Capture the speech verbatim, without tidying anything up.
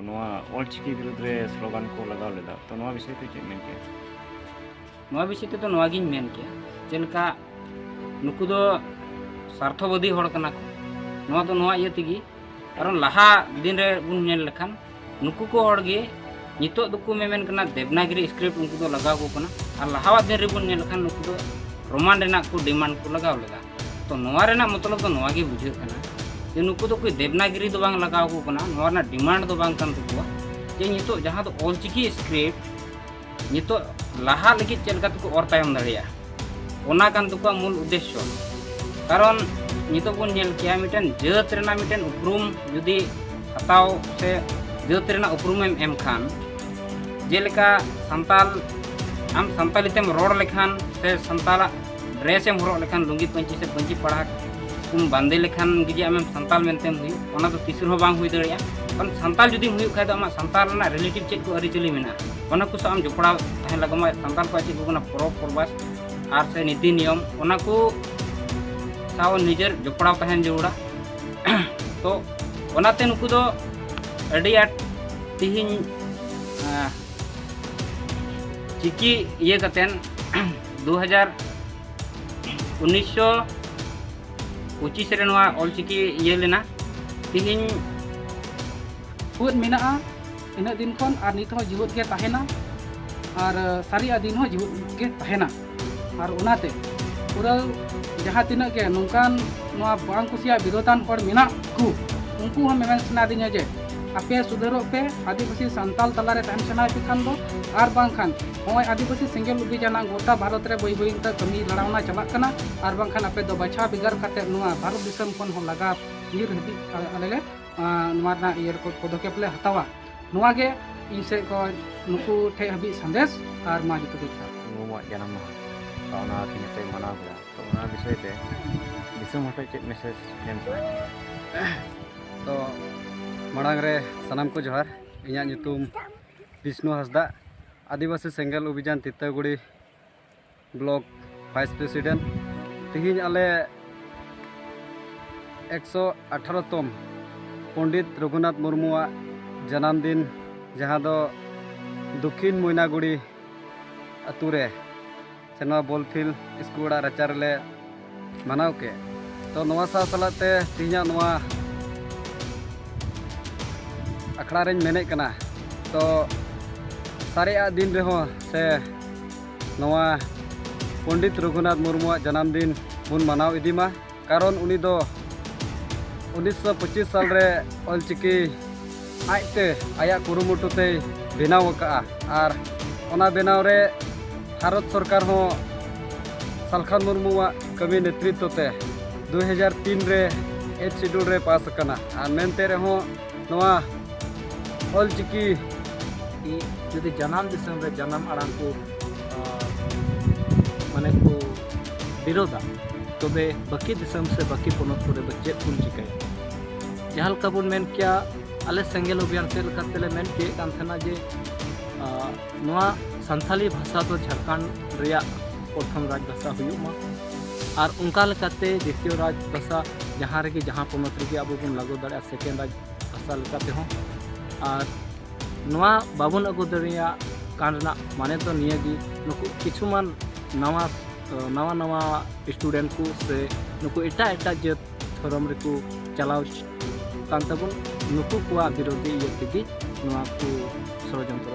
ᱱᱚᱣᱟ ᱚᱞᱪᱤᱠᱤ ᱵᱤᱨᱩᱫᱽ ᱨᱮ ᱥᱞᱳᱜᱟᱱ ᱠᱚ ᱞᱟᱜᱟᱣ ᱞᱮᱫᱟ, ᱛᱚ ᱱᱚᱣᱟ ᱵᱤᱥᱚᱭ ᱛᱮ ᱪᱮᱫ ᱢᱮᱱ ᱠᱮᱭᱟ? ᱱᱚᱣᱟ ᱵᱤᱥᱚᱭ ᱛᱮᱫᱚ ᱱᱚᱣᱟ ᱜᱤᱧ ᱢᱮᱱ ᱠᱮᱭᱟ, ᱪᱮᱫ ᱞᱮᱠᱟ ᱱᱩᱠᱩ ᱫᱚ ᱥᱟᱨᱛᱷᱚᱵᱟᱫᱤ ᱦᱚᱲ ᱠᱟᱱᱟ ᱠᱚ᱾ ᱱᱚᱣᱟ ᱫᱚ ᱱᱚᱣᱟ ᱤᱭᱟᱹ ᱛᱮᱜᱮ, ᱠᱟᱨᱚᱱ ᱞᱟᱦᱟ ᱫᱤᱱ ᱨᱮ ᱵᱚᱱ ᱧᱮᱞ ᱞᱮᱠᱷᱟᱱ ᱱᱩᱠᱩ ᱠᱚ ᱦᱚᱲ ᱜᱮ ᱱᱤᱛᱚᱜ ᱫᱚᱠᱚ ᱢᱮᱢᱮᱱ ᱠᱟᱱᱟ ᱫᱮᱵᱽᱱᱟᱜᱤᱨᱤ ᱥᱠᱨᱤᱯᱴ ᱩᱱᱠᱩ ᱫᱚ ᱞᱟᱜᱟᱣ ᱟᱠᱚ ᱠᱟᱱᱟ, ᱟᱨ ᱞᱟᱦᱟᱣᱟᱜ ᱫᱤᱱ ᱨᱮᱵᱚᱱ ᱧᱮᱞ ᱞᱮᱠᱷᱟᱱ ᱱᱩᱠᱩ ᱫᱚ ᱨᱳᱢᱟᱱ ᱨᱮᱱᱟᱜ ᱠᱚ ᱰᱤᱢᱟᱱᱰ ᱠᱚ ᱞᱟᱜᱟᱣ ᱞᱮᱫᱟ᱾ ᱛᱚ ᱱᱚᱣᱟ ᱨᱮᱱᱟᱜ ᱢᱚᱛᱞᱚᱵ ᱫᱚ ᱱᱚᱣᱟ ᱜᱮ ᱵᱩᱡᱷᱟᱹᱜ ᱠᱟᱱᱟ ᱡᱮ ᱱᱩᱠᱩ ᱫᱚ ᱠᱚᱭ ᱫᱮᱵᱽᱱᱟᱜᱤᱨᱤ ᱫᱚ ᱵᱟᱝ ᱞᱟᱜᱟᱣ ᱟᱠᱚ ᱠᱟᱱᱟ, ᱱᱚᱣᱟ ᱨᱮᱱᱟᱜ ᱰᱤᱢᱟᱱᱰ ᱫᱚ ᱵᱟᱝ ᱠᱟᱱ ᱛᱟᱠᱚᱣᱟ ᱡᱮ ᱱᱤᱛᱚᱜ ᱡᱟᱦᱟᱸ ᱫᱚ ᱚᱞᱪᱤᱠᱤ ᱥᱠᱨᱤᱯᱴ ᱱᱤᱛᱚᱜ ᱞᱟᱦᱟᱜ ᱞᱟᱹᱜᱤᱫ ᱪᱮᱫ ᱞᱮᱠᱟ ᱛᱮᱠᱚ ᱚᱨ ᱛᱟᱭᱚᱢ ᱫᱟᱲᱮᱭᱟᱜᱼᱟ, ᱚᱱᱟ ᱠᱟᱱ ᱛᱟᱠᱚᱣᱟ ᱢᱩᱞ ᱩᱫᱽᱫᱮᱥᱥᱚ᱾ ᱠᱟᱨᱚᱱ ᱱᱤᱛᱚᱜ ᱵᱚᱱ ᱧᱮᱞ ᱠᱮᱭᱟ ᱢᱤᱫᱴᱮᱱ ᱡᱟᱹᱛ ᱨᱮᱱᱟᱜ ᱢᱤᱫᱴᱮᱱ ᱩᱯᱨᱩᱢ ᱡᱩᱫᱤ ᱦᱟᱛᱟᱣ ᱥᱮ ᱡᱟᱹᱛ ᱨᱮᱱᱟᱜ ᱩᱯᱨᱩᱢᱮᱢ ᱮᱢ ᱠᱷᱟᱱ, ᱡᱮᱞᱮᱠᱟ ᱥᱟᱱᱛᱟᱞ, ᱟᱢ ᱥᱟᱱᱛᱟᱞᱤ ᱛᱮᱢ ᱨᱚᱲ ᱞᱮᱠᱷᱟᱱ ᱥᱮ ᱥᱟᱱᱛᱟᱞᱟᱜ ᱰᱨᱮᱥ ᱮᱢ ᱦᱚᱨᱚᱜ ᱞᱮᱠᱷᱟᱱ, ᱞᱩᱝᱜᱤ ᱯᱟᱹᱧᱪᱤ ᱥᱮ ᱯᱟᱹᱧᱪᱤ ᱯᱟᱲᱦᱟ ᱠᱚᱢ ᱵᱟᱸᱫᱮ ᱞᱮᱠᱷᱟᱱ ᱜᱮ ᱡᱮ ᱟᱢᱮᱢ ᱥᱟᱱᱛᱟᱞ ᱢᱮᱱᱛᱮᱢ ᱦᱩᱭᱩᱜ, ᱚᱱᱟ ᱫᱚ ᱛᱤᱥ ᱨᱮᱦᱚᱸ ᱵᱟᱝ ᱦᱩᱭ ᱫᱟᱲᱮᱭᱟᱜᱼᱟ᱾ ᱠᱟᱨᱚᱱ ᱥᱟᱱᱛᱟᱞ ᱡᱩᱫᱤᱢ ᱦᱩᱭᱩᱜ ᱠᱷᱟᱡ ᱫᱚ ᱟᱢᱟᱜ ᱥᱟᱱᱛᱟᱞ ᱨᱮᱱᱟᱜ ᱨᱤᱞᱮᱴᱤᱵᱷ ᱪᱮᱫ ᱠᱚ ᱟᱹᱨᱤᱪᱟᱹᱞᱤ ᱢᱮᱱᱟᱜᱼᱟ, ᱚᱱᱟ ᱠᱚ ᱥᱟᱶ ᱟᱢ ᱡᱚᱯᱲᱟᱣ ᱛᱟᱦᱮᱸ ᱞᱟᱜᱟᱣ ᱟᱢᱟ᱾ ᱥᱟᱱᱛᱟᱞ ᱠᱚᱣᱟᱜ ᱪᱮᱫ ᱠᱚ ᱠᱟᱱᱟ ᱯᱚᱨᱚᱵᱽ ᱯᱚᱨᱵᱟᱥ ᱟᱨ ᱥᱮ ᱱᱤᱛᱤ ᱱᱤᱭᱚᱢ, ᱚᱱᱟ ᱠᱚ ᱥᱟᱶ ᱱᱤᱡᱮᱨ ᱡᱚᱯᱲᱟᱣ ᱛᱟᱦᱮᱱ ᱡᱟᱹᱨᱩᱲᱟ᱾ ᱛᱚ ᱚᱱᱟᱛᱮ ᱱᱩᱠᱩ ᱫᱚ ᱟᱹᱰᱤ ᱟᱸᱴ ᱛᱤᱦᱤᱧ, ᱟᱸ, ᱪᱤᱠᱤ ᱤᱭᱟᱹ ᱠᱟᱛᱮᱱ ᱫᱩ ᱦᱟᱡᱟᱨ ᱩᱱᱤᱥᱥᱚ ᱯᱚᱸᱪᱤᱥ ᱨᱮ ᱱᱚᱣᱟ ᱚᱞᱪᱤᱠᱤ ᱤᱭᱟᱹ ᱞᱮᱱᱟ᱾ ᱛᱤᱦᱤᱧ ᱡᱤᱣᱮᱫ ᱢᱮᱱᱟᱜᱼᱟ ᱤᱱᱟᱹᱜ ᱫᱤᱱ ᱠᱷᱚᱱ, ᱟᱨ ᱱᱤᱛ ᱦᱚᱸ ᱡᱤᱣᱮᱫ ᱜᱮ ᱛᱟᱦᱮᱱᱟ, ᱟᱨ ᱥᱟᱹᱨᱤᱭᱟᱜ ᱫᱤᱱ ᱦᱚᱸ ᱡᱤᱣᱮᱫ ᱜᱮ ᱛᱟᱦᱮᱱᱟ᱾ ᱟᱨ ᱚᱱᱟᱛᱮ ᱯᱩᱨᱟᱹ ᱡᱟᱦᱟᱸ ᱛᱤᱱᱟᱹᱜ ᱜᱮ ᱱᱚᱝᱠᱟᱱ ᱱᱚᱣᱟ ᱵᱟᱝ ᱠᱩᱥᱤᱭᱟᱜ ᱵᱤᱨᱳᱫᱷᱟᱱ ᱦᱚᱲ ᱢᱮᱱᱟᱜ ᱠᱚ, ᱩᱱᱠᱩ ᱦᱚᱸ ᱢᱮᱢᱮᱱ ᱥᱟᱱᱟᱭᱮᱫᱤᱧᱟ ᱡᱮ ᱟᱯᱮ ᱥᱩᱫᱷᱟᱹᱨᱚᱜ ᱯᱮ, ᱟᱹᱫᱤᱵᱟᱹᱥᱤ ᱥᱟᱱᱛᱟᱞ ᱛᱟᱞᱟᱨᱮ ᱛᱟᱦᱮᱱ ᱥᱟᱱᱟᱭᱮᱫ ᱯᱮ ᱠᱷᱟᱱ ᱫᱚ, ᱟᱨ ᱵᱟᱝᱠᱷᱟᱱ ᱱᱚᱜᱼᱚᱭ ᱟᱹᱫᱤᱵᱟᱹᱥᱤ ᱥᱮᱸᱜᱮᱞ ᱚᱵᱷᱤᱡᱟᱱᱟᱜ ᱜᱚᱴᱟ ᱵᱷᱟᱨᱚᱛ ᱨᱮ ᱵᱟᱹᱭ ᱵᱟᱹᱭ ᱛᱮ ᱠᱟᱹᱢᱤ ᱞᱟᱲᱟᱣᱱᱟ ᱪᱟᱞᱟᱜ ᱠᱟᱱᱟ, ᱟᱨ ᱵᱟᱝᱠᱷᱟᱱ ᱟᱯᱮ ᱫᱚ ᱵᱟᱪᱷᱟᱣ ᱵᱷᱮᱜᱟᱨ ᱠᱟᱛᱮ ᱱᱚᱣᱟ ᱵᱷᱟᱨᱚᱛ ᱫᱤᱥᱚᱢ ᱠᱷᱚᱱ ᱦᱚᱸ ᱞᱟᱜᱟ ᱧᱤᱨ ᱦᱟᱹᱵᱤᱡ ᱟᱞᱮ ᱞᱮ, ᱟᱸ, ᱱᱚᱣᱟ ᱨᱮᱱᱟᱜ ᱤᱭᱟᱹ ᱨᱮᱠᱚ ᱯᱚᱫᱚᱠᱷᱮᱯ ᱞᱮ ᱦᱟᱛᱟᱣᱟ᱾ ᱱᱚᱣᱟ ᱜᱮ ᱤᱧ ᱥᱮᱫ ᱠᱷᱚᱱ ᱱᱩᱠᱩ ᱴᱷᱮᱡ ᱦᱟᱹᱵᱤᱡ ᱥᱟᱸᱫᱮᱥ ᱟᱨ ᱢᱟ ᱡᱚᱛᱚ ᱜᱮ ᱡᱚᱦᱟᱨ᱾ ᱜᱩᱨᱩᱣᱟᱜ ᱡᱟᱱᱟᱢ ᱢᱟᱦᱟ, ᱛᱚ ᱚᱱᱟ ᱛᱮᱦᱮᱧ ᱯᱮ ᱢᱟᱱᱟᱣ ᱠᱮᱫᱟ, ᱛᱚ ᱚᱱᱟ ᱵᱤᱥᱚᱭ ᱛᱮ ᱫᱤᱥᱚᱢ ᱦᱚᱲ ᱴᱷᱮᱱ ᱪᱮᱫ ᱢᱮᱥᱮᱡᱽ ᱮᱢ ᱥᱟᱱᱟᱭᱮᱫ ᱠᱟᱱᱟ? ᱛᱚ ᱢᱟᱲᱟᱝ ᱨᱮ ᱥᱟᱱᱟᱢ ᱠᱚ ᱡᱚᱦᱟᱨ᱾ ᱤᱧᱟᱹᱜ ᱧᱩᱛᱩᱢ ᱵᱤᱥᱱᱩ ᱦᱟᱸᱥᱫᱟ, ᱟᱹᱫᱤᱵᱟᱹᱥᱤ ᱥᱮᱸᱜᱮᱞ ᱚᱵᱷᱤᱡᱟᱱ ᱛᱤᱛᱟᱹᱜᱩᱲᱤ ᱵᱞᱚᱠ ᱵᱷᱟᱭᱤᱥ ᱯᱨᱮᱥᱤᱰᱮᱱᱴ᱾ ᱛᱮᱦᱮᱧ ᱟᱞᱮ ᱮᱠᱥᱚ ᱟᱴᱷᱟᱨᱚ ᱛᱚᱢ ᱯᱚᱱᱰᱤᱛ ᱨᱚᱜᱷᱩᱱᱟᱛᱷ ᱢᱩᱨᱢᱩᱣᱟᱜ ᱡᱟᱱᱟᱢ ᱫᱤᱱ, ᱡᱟᱦᱟᱸ ᱫᱚ ᱫᱚᱠᱷᱤᱱ ᱢᱚᱭᱱᱟᱜᱩᱲᱤ ᱟᱹᱛᱩ ᱨᱮ ᱥᱮ ᱱᱚᱣᱟ ᱵᱚᱞᱯᱷᱤᱞ ᱤᱥᱠᱩᱞ ᱚᱲᱟᱜ ᱨᱟᱪᱟ ᱨᱮᱞᱮ ᱢᱟᱱᱟᱣ ᱠᱮᱫ᱾ ᱛᱚ ᱱᱚᱣᱟ ᱥᱟᱶ ᱥᱟᱞᱟᱜ ᱛᱮ ᱛᱮᱦᱮᱧᱟᱜ ᱱᱚᱣᱟ ᱟᱠᱷᱲᱟ ᱨᱮᱧ ᱢᱮᱱᱮᱫ ᱠᱟᱱᱟ, ᱛᱚ ᱥᱟᱨᱮᱡ ᱟᱜ ᱫᱤᱱ ᱨᱮᱦᱚᱸ ᱥᱮ ᱱᱚᱣᱟ ᱯᱚᱱᱰᱤᱛ ᱨᱚᱜᱷᱩᱱᱟᱛᱷ ᱢᱩᱨᱢᱩᱣᱟᱜ ᱡᱟᱱᱟᱢ ᱫᱤᱱ ᱵᱚᱱ ᱢᱟᱱᱟᱣ ᱤᱫᱤ ᱢᱟ᱾ ᱠᱟᱨᱚᱱ ᱩᱱᱤ ᱫᱚ ᱩᱱᱤᱥᱥᱚ ᱯᱚᱸᱪᱤᱥ ᱥᱟᱞ ᱨᱮ ᱚᱞᱪᱤᱠᱤ ᱟᱡᱛᱮ ᱟᱭᱟᱜ ᱠᱩᱨᱩᱢᱩᱴᱩ ᱛᱮᱭ ᱵᱮᱱᱟᱣ ᱟᱠᱟᱫᱼᱟ᱾ ᱟᱨ ᱚᱱᱟ ᱵᱮᱱᱟᱣ ᱨᱮ ᱵᱷᱟᱨᱚᱛ ᱥᱚᱨᱠᱟᱨ ᱦᱚᱸ ᱥᱟᱞᱠᱷᱟᱱ ᱢᱩᱨᱢᱩᱣᱟᱜ ᱠᱟᱹᱢᱤ ᱱᱮᱛᱨᱤᱛᱵ ᱛᱮ ᱫᱩ ᱦᱟᱡᱟᱨ ᱛᱤᱱ ᱨᱮ ᱮᱭᱤᱴ ᱥᱤᱰᱩᱞ ᱨᱮ ᱯᱟᱥ ᱟᱠᱟᱱᱟ᱾ ᱟᱨ ᱢᱮᱱᱛᱮ ᱨᱮᱦᱚᱸ ᱱᱚᱣᱟ ᱚᱞᱪᱤᱠᱤ ᱡᱩᱫᱤ ᱡᱟᱱᱟᱢ ᱫᱤᱥᱚᱢ ᱨᱮ ᱡᱟᱱᱟᱢ ᱟᱲᱟᱝ ᱠᱚ, ᱟᱸ, ᱢᱟᱱᱮ ᱠᱚ ᱵᱤᱨᱳᱫᱟ, ᱛᱚᱵᱮ ᱵᱟᱹᱠᱤ ᱫᱤᱥᱚᱢ ᱥᱮ ᱵᱟᱹᱠᱤ ᱯᱚᱱᱚᱛ ᱠᱚᱨᱮ ᱫᱚ ᱪᱮᱫ ᱵᱚᱱ ᱪᱤᱠᱟᱹᱭᱟ? ᱡᱟᱦᱟᱸ ᱞᱮᱠᱟ ᱵᱚᱱ ᱢᱮᱱ ᱠᱮᱭᱟ, ᱟᱞᱮ ᱥᱮᱸᱜᱮᱞ ᱚᱵᱷᱤᱭᱟᱱ ᱥᱮᱫ ᱞᱮᱠᱟ ᱛᱮᱞᱮ ᱢᱮᱱ ᱪᱚᱭᱮᱫ ᱠᱟᱱ ᱛᱟᱦᱮᱱᱟ ᱡᱮ, ᱟᱸ, ᱱᱚᱣᱟ ᱥᱟᱱᱛᱷᱟᱞᱤ ᱵᱷᱟᱥᱟ ᱫᱚ ᱡᱷᱟᱲᱠᱷᱚᱸᱰ ᱨᱮᱭᱟᱜ ᱯᱨᱚᱛᱷᱚᱢ ᱨᱟᱡᱽ ᱵᱷᱟᱥᱟ ᱦᱩᱭᱩᱜ ᱢᱟ, ᱟᱨ ᱚᱱᱠᱟ ᱞᱮᱠᱟᱛᱮ ᱫᱤᱛᱤᱭᱚ ᱨᱟᱡᱽ ᱵᱷᱟᱥᱟ ᱡᱟᱦᱟᱸ ᱨᱮᱜᱮ, ᱡᱟᱦᱟᱸ ᱯᱚᱱᱚᱛ ᱨᱮᱜᱮ ᱟᱵᱚ ᱵᱚᱱ ᱞᱟᱹᱜᱩ ᱫᱟᱲᱮᱭᱟᱜᱼᱟ, ᱥᱮᱠᱮᱱᱰ ᱨᱟᱡᱽ ᱵᱷᱟᱥᱟ ᱞᱮᱠᱟ ᱛᱮᱦᱚᱸ᱾ ᱟᱨ ᱱᱚᱣᱟ ᱵᱟᱵᱚᱱ ᱟᱹᱜᱩ ᱫᱟᱲᱮᱭᱟᱜ ᱠᱟᱱ ᱨᱮᱱᱟᱜ ᱢᱟᱱᱮ ᱫᱚ ᱱᱤᱭᱟᱹ ᱜᱮ, ᱱᱩᱠᱩ ᱠᱤᱪᱷᱩᱢᱟᱱ ᱱᱟᱣᱟ, ᱱᱟᱣᱟ ᱱᱟᱣᱟ ᱥᱴᱩᱰᱮᱱᱴ ᱠᱚ ᱥᱮ ᱱᱩᱠᱩ ᱮᱴᱟᱜ ᱮᱴᱟᱜ ᱡᱟᱹᱛ ᱫᱷᱚᱨᱚᱢ ᱨᱮᱠᱚ ᱪᱟᱞᱟᱣ ᱠᱟᱱ ᱛᱟᱵᱚᱱ, ᱱᱩᱠᱩ ᱠᱚᱣᱟᱜ ᱵᱤᱨᱳᱫᱷᱤ ᱤᱭᱟᱹ ᱛᱮᱜᱮ ᱱᱚᱣᱟ ᱠᱚ ᱥᱚᱲᱚᱡᱚᱱᱛᱨᱚ